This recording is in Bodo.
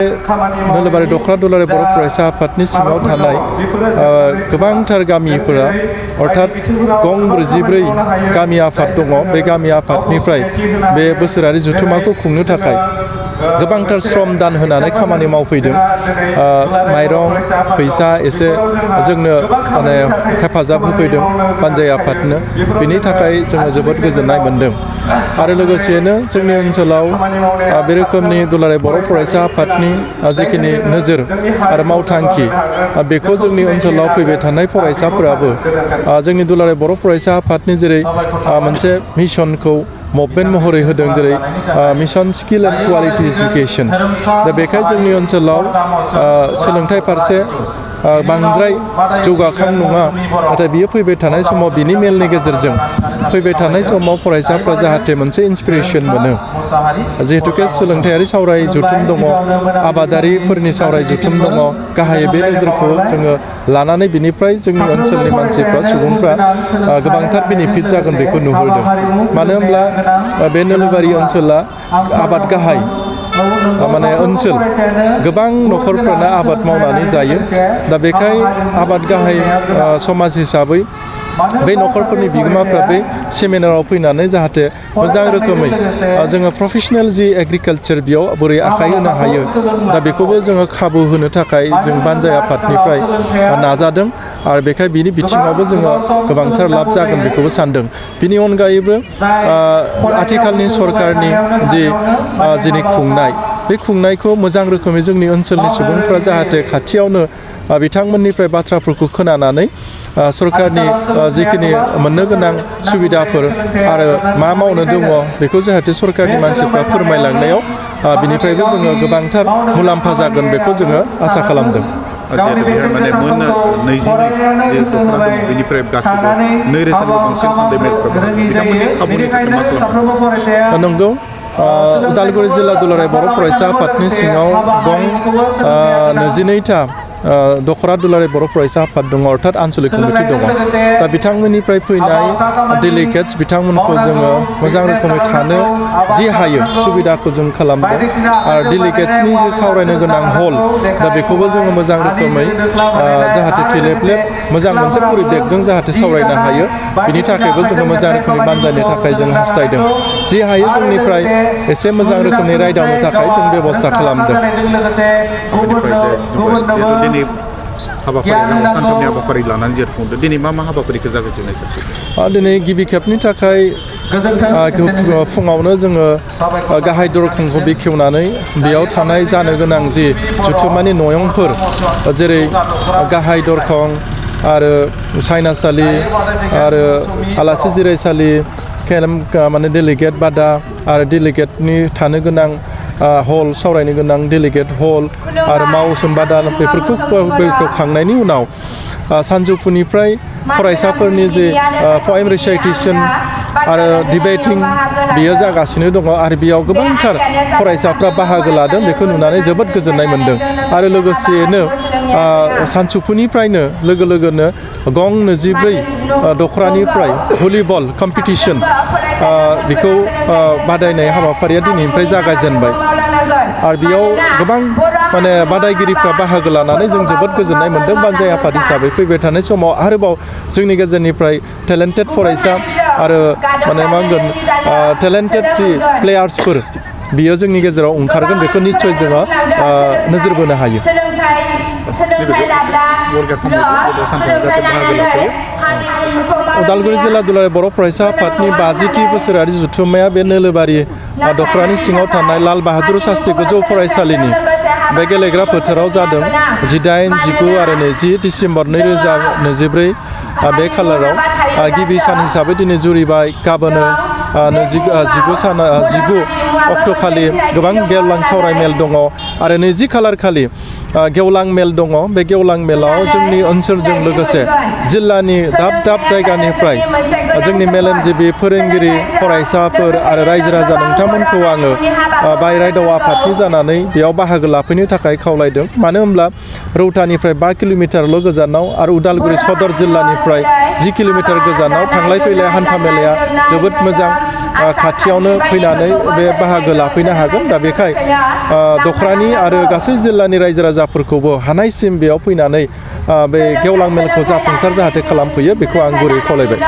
नोलोबारि दख'रा दुलाराय बर' फरायसा आफादनि सिङाव थानाय गोबांथार गामिफोरा अर्थात गं 44 गामि आफाद दङ। बे गामि आफादनिफ्राय बे बोसोरारि जथुम्माखौ खुंनो थाखाय गोबांथार श्रम दान होनानै खामानि मावफैदों। माइरं फैसा एसे जोंनो माने हेफाजाब होफैदों पान्जाय आफादनो। बिनि थाखाय जोङो जोबोद गोजोननाय मोनदों। आरो लोगोसेनो जोंनि ओनसोलाव बे रोखोमनि दुलाराय बर' फरायसा आफादनि जिखिनि नोजोर आरो मावथांखि बेखौ जोंनि ओनसोलाव फैबाय थानाय फरायसाफोराबो जोंनि दुलाराय बर' फरायसा आफादनि जेरै मोनसे मिशनखौ मुभमेन्ट महरै होदों, जेरै mission skill and quality education. दा बेखाय जोंनि ओनसोलाव सोलोंथाइ फारसे बांद्राय जौगाखां नङा, नाथाय बियो फैबाय थानाय समाव बिनि मेलनि गेजेरजों फैबाय थानाय समाव फरायसाफ्रा जाहाथे मोनसे इन्सपिरेसन मोनो। जिहेतुके सोलोंथायारि सावराय जथुम दङ, आबादारिफोरनि सावराय जथुम दङ, गाहायै बे नोजोरखौ जोङो लानानै बिनिफ्राय जोंनि ओनसोलनि मानसिफ्रा सुबुंफ्रा गोबांथार बेनिफिट जागोन बेखौ नुहुरदों। मानो होनब्ला बे नोलोबारि ओनसोला आबाद गाहाय माने ओनसोल, गोबां न'खरफ्रानो आबाद मावनानै जायो। दा बेखाय आबाद गाहाय समाज हिसाबै बे न'खरफोरनि बिगोमाफ्रा बे सेमिनाराव फैनानै जाहाथे मोजां रोखोमै जोङो प्रफेशनेल जि एग्रिकालचार बेयाव बोरै आखाइ होनो हायो, दा बेखौबो जोङो खाबु होनो थाखाय जों पान्जाय आफादनिफ्राय नाजादों। आरो बेखाय बिनि बिथिङावबो जोङो गोबांथार लाब जागोन बेखौबो सानदों। बिनि अनगायैबो आथिखालनि सरकारनि जिनि खुंनाय, बे खुंनायखौ मोजां रोखोमै जोंनि ओनसोलनि सुबुंफ्रा जाहाथे खाथियावनो बिथांमोननिफ्राय बाथ्राफोरखौ खोनानानै सरकारनि जिखिनि मोननो गोनां सुबिदाफोर आरो मा मावनो दङ बेखौ जाहाथे सरकारनि मानसिफ्रा फोरमायलांनायाव बिनिफ्रायबो जोङो गोबांथार मुलाम्फा जागोन बेखौ जोङो आसा खालामदों। माने मोन 22 जे दख'रा दङ बेनिफ्राय गासैबो 2000 बांसिन पान्जायमेटफोर बिथांमोननि खाबुनि थाखाय मा खालामदों? नंगौ, उदालगुरि जिल्ला दुलाराय बर' फरायसा आफादनि सिङाव गं 22था दख'रा दुलाराय बर' फरायसा आफाद दङ, अर्थात आन्सलिक कमिटि दङ। दा बिथांमोननिफ्राय फैनाय डेलिगेट्स बिथांमोनखौ जोङो मोजां रोखोमै थानो जि हायो सुबिदाखौ जों खालामदों। आरो डेलिगेट्सनि जे सावरायनो गोनां हल, दा बेखौबो जोङो मोजां रोखोमै जाहाथे थेलेबलेब मोजां मोनसे परिबेकजों जाहाथे सावरायनो हायो, बिनि थाखायबो जोङो मोजां रोखोमनि बानजायनो थाखाय जों हास्थायदों। जि हायो जोंनिफ्राय एसे मोजां रोखोमनि रायदावनो थाखाय जों बेबस्था खालामदों। सानथामनि हाबाफारि लानानै जेरै खुंदों, दिनै मा हाबाफारिखौ जागायजेननाय जादों? दिनै गिबि खेबनि थाखाय फुङावनो जोङो गाहाय दरखंखौ बेखेवनानै बेयाव थानाय जानो गोनां जि जुथुम्मानि नयंफोर, जेरै गाहाय दरखं आरो सायनासालि आरो आलासि जिरायसालि, माने डेलिगेट बादा आरो डेलिगेटनि थानो गोनां हल, सावरायनो गोनां डेलिगेट हल आरो मावसोम बादा, बेफोरखौ बेखेवखांनायनि उनाव सानजौफुनिफ्राय फरायसाफोरनि जे पएम रिसाइटेसन आरो डिबेटिं बेयो जागासिनो दङ। आरो बेयाव गोबांथार फरायसाफ्रा बाहागो लादों, बेखौ नुनानै जोबोद गोजोननाय मोनदों। आरो लोगोसेयैनो सानजौफुनिफ्रायनो लोगोनो गं 24 दख'रानिफ्राय भलिबल कम्पिटिसन बेखौ बादायनाय हाबाफारिया दिनैनिफ्राय जागायजेनबाय। आरो बेयाव गोबां माने बादायगिरिफ्रा बाहागो लानानै जों जोबोद गोजोननाय मोनदों। पान्जाय आफाद हिसाबै फैबाय थानाय समाव आरोबाव जोंनि गेजेरनिफ्राय टेलेन्टेड फरायसा आरो माने मा होनगोन टेलेन्टेड प्लेयार्सफोर बियो जोंनि गेजेराव ओंखारगोन, बेखौ निश्चय जोङो नोजोर बोनो हायो। उदालगुरि जिल्ला दुलाराय बर' फरायसा आफादनि 50थि बोसोरारि जथुम्माया बे नोलोबारि दख'रानि सिङाव थानाय लाल बाहादुर शास्त्रि गोजौ फरायसालिनि बे गेलेग्रा फोथाराव जादों। 18, 19 आरो 20 डिसेम्बर 2024 बे खालाराव गिबि सान हिसाबै दिनै जुरिबाय। गाबोनो 19 अक्ट'खालि गोबां गेवलां सावराय मेल दङ आरो 20 खालार खालि गेवलां मेल दङ। बे गेवलां मेलाव जोंनि ओनसोलजों लोगोसे जिल्लानि दाब दाब जायगानिफ्राय जोंनि मेलेमजिबि फोरोंगिरि फरायसाफोर आरो रायजो राजा नोंथांमोनखौ आङो बाय रायदाव आफादनि जानानै बेयाव बाहागो लाफैनो थाखाय खावलायदों। मानो होनब्ला रौतानिफ्राय 5 किल'मिटारल' गोजानाव आरो उदालगुरि सदर जिल्लानिफ्राय 10 किल'मिटार गोजानाव थांलाय फैलाय हान्था मेलाया जोबोद मोजां। खाथियावनो फैनानै बे बाहागो लाफैनो हागोन। दा बेखाय दख्रानि आरो गासै जिल्लानि रायजो राजाफोरखौबो हानायसिम बेयाव फैनानै बे गेवलां मेलखौ जाफुंसार जाहाथे खालामफैयो बेखौ आं गुरै खावलायबाय।